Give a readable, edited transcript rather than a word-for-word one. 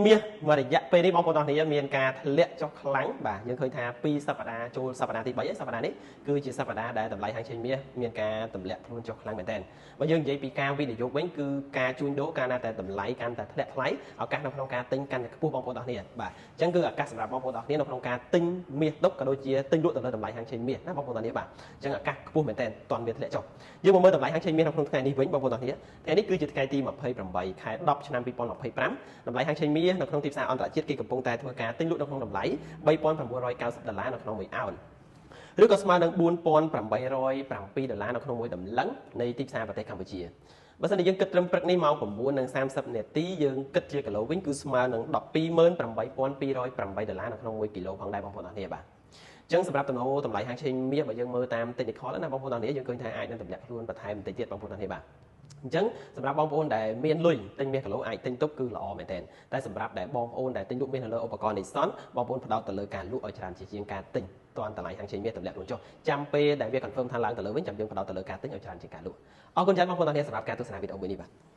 មាសមួយរយៈពេលនេះបងប្អូនទាំងគ្នាមានការធ្លាក់ចុះខ្លាំង បាទ យើងឃើញថាពីសប្តាហ៍ចូលសប្តាហ៍ទី3 ហើយសប្តាហ៍នេះគឺជាសប្តាហ៍ដែលតម្លៃហាងឆេងមាសមានការទម្លាក់ខ្លួនចុះខ្លាំងមែនទែន។ បើយើងនិយាយពីការវិនិយោគវិញ គឺការជួញដូរកាលណាតែតម្លៃកាន់តែធ្លាក់ថ្លៃ ឱកាសនៅក្នុងការទិញកាន់តែខ្ពស់បងប្អូនទាំងគ្នា បាទ អញ្ចឹងគឺឱកាសសម្រាប់បងប្អូនទាំងគ្នានៅក្នុងការទិញមាសទុក ក៏ដូចជាទិញលក់ទៅលើតម្លៃហាងឆេងមាសណាបងប្អូនទាំងគ្នា បាទ អញ្ចឹងឱកាសខ្ពស់មែនទែនតន់វាធ្លាក់ចុះ។ យើងមកមើលតម្លៃហាងឆេងមាសនៅក្នុងថ្ងៃនេះវិញបងប្អូនទាំងគ្នា ថ្ងៃនេះគឺជាថ្ងៃទី28ខែ10ឆ្នាំ2025 តម្លៃហាងឆេងមាសនៅក្នុងទីផ្សារអន្តរជាតិគេកំពុងតែធ្វើការទិញលក់នៅក្នុងតម្លៃ3990ដុល្លារនៅក្នុងមួយអោន ឬក៏ស្មើនឹង4807ដុល្លារនៅក្នុងមួយតម្លឹងនៃទីផ្សារប្រទេសកម្ពុជា។ បើសិនជាយើងគិតត្រឹមព្រឹកនេះម៉ោង9:30នាទី យើងគិតជាគីឡូវិញគឺស្មើនឹង128,208ដុល្លារនៅក្នុង1គីឡូផងដែរបងប្អូនអរគ្នា បាទ។ អញ្ចឹងសម្រាប់តំណតម្លៃហាងឆេងមាស បើយើងមើលតាម technical ណាបងប្អូនអរគ្នា យើងឃើញថាអាចនឹងទម្លាក់ខ្លួនបន្ថែមបន្តិចទៀតបងប្អូនអរគ្នា បាទ។ អញ្ចឹងសម្រាប់បងប្អូនដែលមានលុយទិញមាសគីឡូអាចទិញទុកគឺល្អមែនទែន តែសម្រាប់ដែលបងប្អូនដែលទិញលក់មាសនៅលើឧបករណ៍ Nissan បងប្អូនផ្ដោតទៅលើការលក់ឲ្យច្រើនជាជាងការទិញ តាន់តម្លៃហាងឆេងមាសទម្លាក់ខ្លួនចុះ ចាំពេលដែលវា confirm ថាឡើងទៅលើវិញ ចាំយើងផ្ដោតទៅលើការទិញឲ្យច្រើនជាងការលក់។ អរគុណច្រើនបងប្អូនទាំងគ្នាសម្រាប់ការទស្សនាវីដេអូមួយនេះ បាទ។